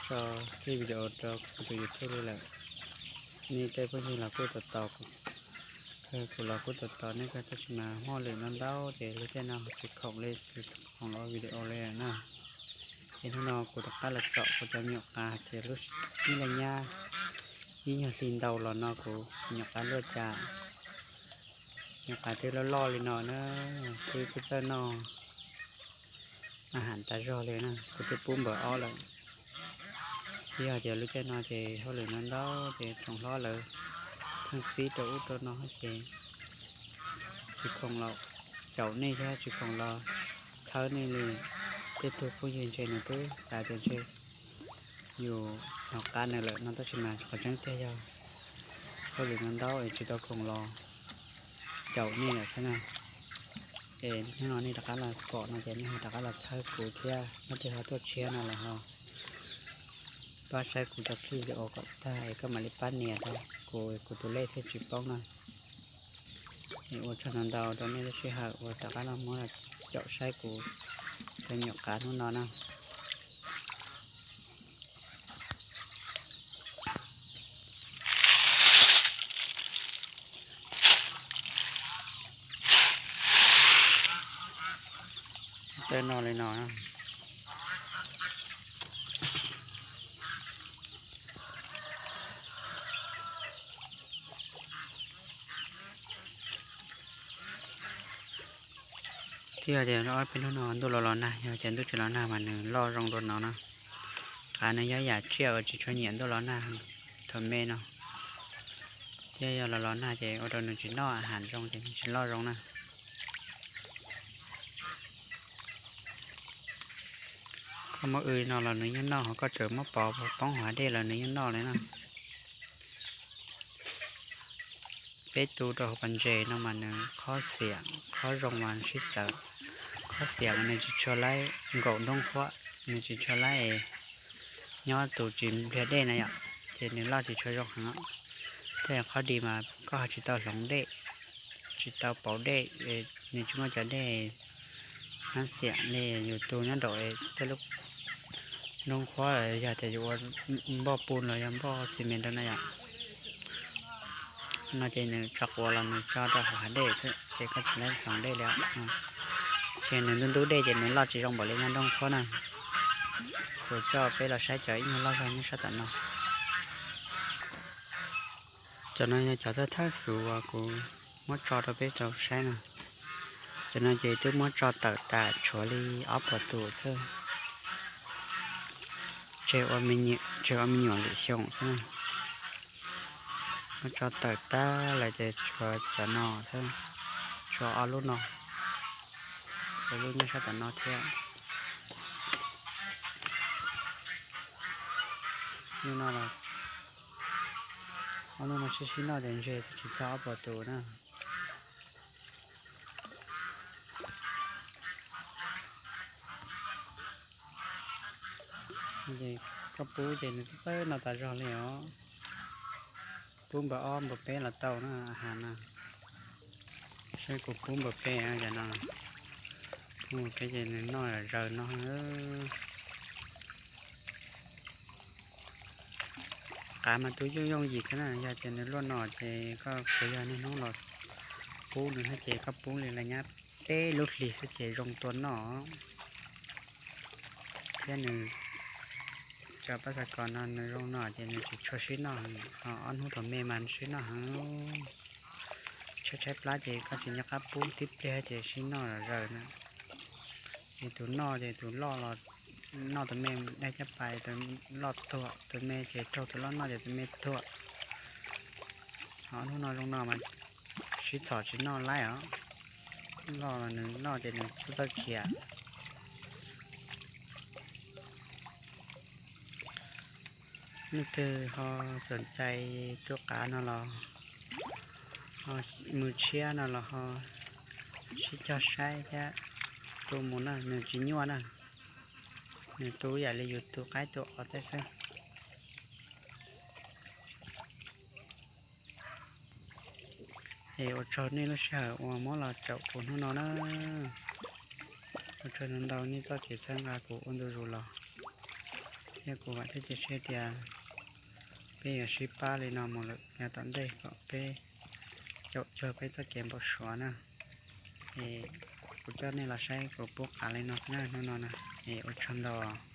Tso tij video rau kuv tus YouTube li lawm. Nej tej phooj ywg los kuj tos tos kuv, kuv los kuj tos tos nej kawg, tab sis mas hauj lwm ntau ntau ces lub caij no tsis khoom li, tsis khoom ua video li na. Es hnub no kuv rov qab los tsom kuv cov me nyuam qav hais tias lub, ib leeg nyab ib nyuag hli ntau los no kuv nyuam qav luaj cas, nyuam qav twb loj loj li no na, twb txawj txawj noj a has tas zog li na, kuv twb pub npawm ob lawm. Yog tias lub caij no ces hauj lwm ntau ntau ces tsoom hlob lawv pheej txib rau ub rau no ces tsis khoom los caum nej thiab tsis khoom los txhawb nej li. Tej tug phooj ywg ntshe nws twb xav tias ntshe yus hnov qab nws lawm no, tab sis mas qhov tseeb tiag yog hauj lwm ntau ntau es tsis tau khoom los caum nej lawm xwb na. Es hnub no nej rov qab los pom no ces nej ho rov qab los txhawb kuv thiab, leej twg ho tuaj tshiab no los ho pab saib kuv cov clip video kom tag es koj mam li pab nias rau kuv, kuv tus lej thiaj tsis poob na. Es ua tsaug ntau ntau rau nej lub sij hawm uas rov qab los muab caum saib kuv cov me nyuam qav hnub no na. Txawj noj li no. Thiab yog tias ob peb hnub no ntuj los los nag, yog tias ntuj tsis los nag mas nws loj zoo dua no na. Qav nws yog yam tsiaj uas tsis tshua nyiam ntuj los nag thaum me no, thiab yog los los nag ces ua rau nws tsis noj a has zoo ces nws tsis loj zoo na. Koj muab w no los nws yeej noj, ho koj tseem muab pov poob hauv hav dej los nws yeej noj li na. Peb tu rau hauv pas ntses no mas nws khob xiam khob zoo mas sib txawv. Khob xiam mas nws tsis tshua laib nkaum nroob qhuab, nws tsis tshua laib nyob tus tsis npliag dej na yom, ces nws loj tsis tshua zoo heev. Tej khob di mas koj ho tsis tau hloov dej, tsis tau pauv dej, nws tsis muaj cov dej hnab xiam li yus tu nyob nraum tej lub nroob qhuab, yog tias yus ua npoj pub los yog npoj xis mes rau na yom. No ces nws tso quav los nws tso rau hauv hav dej xwb ces koj tsis laib hloov dej li. Ces nws ntub ntub dej ces nws loj tsis zoo npaum li nyob nroob qhuab na. Kuv coj peb los saib cov ib nyuag loj zog nyob sab tom no. Cov no yog cov thawj thawj xus uas kuv muab tso rau peb tau saib no. Cov no ces twb muab tso tawm tas tshuav li ob puas tus xwb. Tseg ua me nyuam lwm xyoo xwb na. Muab tso tawm tag lawm ces tshuav cov no xwb, tshuav ob lub no, ob lub nyob sab tom no thiab. Lub no, ob lub no sib sib noj ces ntshe twb tsis txog ob puas tus na. Kuv pub ces nws txawj txawj no tas zog li os. Pub npaum ob npaum peb los tau na, a has na. Saib kuv pub npaum peb cov no. Pub npaum peb ces nws noj zaws no. Qav mas tu yooj yooj yim xwb na, yog tias nws luaj no ces koj puas yog niaj hnub los pub nws thiab ces koj pub li lawv nyab peb lub hlis xwb ces zoo tua noj. Thiab nws cov paj xav kos no nws zoo no ces nws tsis tshua sib noj heev, ho ob hnub thaum me mas sib noj heev. Tshaib tshaib plab ces koj tsis nco qab pub tib pliag ces sib noj zaws na. Ces tus noj ces tus loj los noj tus me, dab caj pais tus loj tuag, tus me ces raug tus loj noj ces tus me tuag. Ho ob hnub no zoo no mas sib txhom tsis noj laib os. Loj los nws noj ces nws txawj txawj khiav. Leej twg ho xom cai tu qav no los ho mus tshiab no los ho sib cog saib thiab tu mus na, nws tsis nyuaj na. Nws tu yam li yus tu qaib tu os tej xwb. Es ua tsaug nej lub sij hawm uas muab los caum kuv hnub no na. Ua tsaug ntau ntau nej txoj kev txhawb nqa kuv ua ntu zus los. Yog kuv vam thiab cia siab tias peb yuav sib pab li no mus lawm yav tom ntej kom peb caum cuag peb txoj kev npau suav na. Es kuv coj nej los saib kuv pub qav li no xwb na hnub no na. Es ua tsaug ntau.